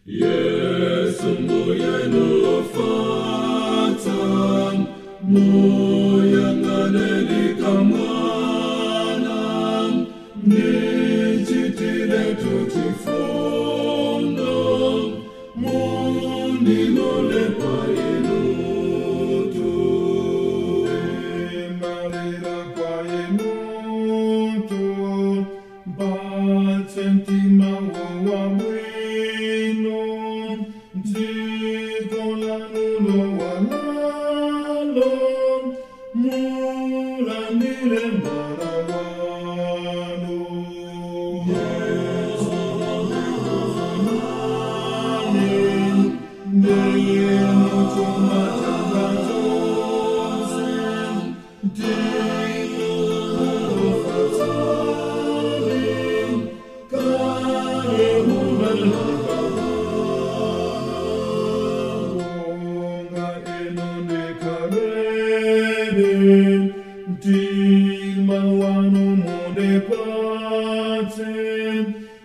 Yesu mbuye nofatsa, muyang'ane kamwana, nichitire tuchifundo, mundilole kwa inutu. Malira kwa inutu, mpatse mtima wa bwino, dziko lanu lowalalo, mulandire mwana wanu. Yesu, ndiye chuma changa chonse, ndinu ofatsani, kale mumalakana. Konga inu ndikalele, mtima wanu mundipatse,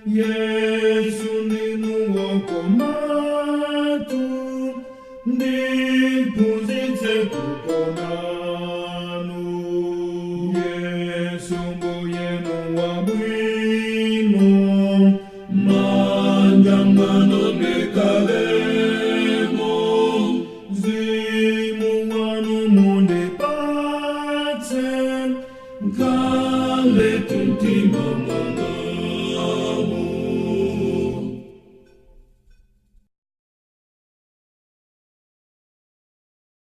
Yesu ndinu wokomatu, ndiphunzitse kukondanu. Yesu mbuyenu wabwino, Manja mwanu ndikalemo, Mzimu wanu mundipatse, nkale tuntima mwanga.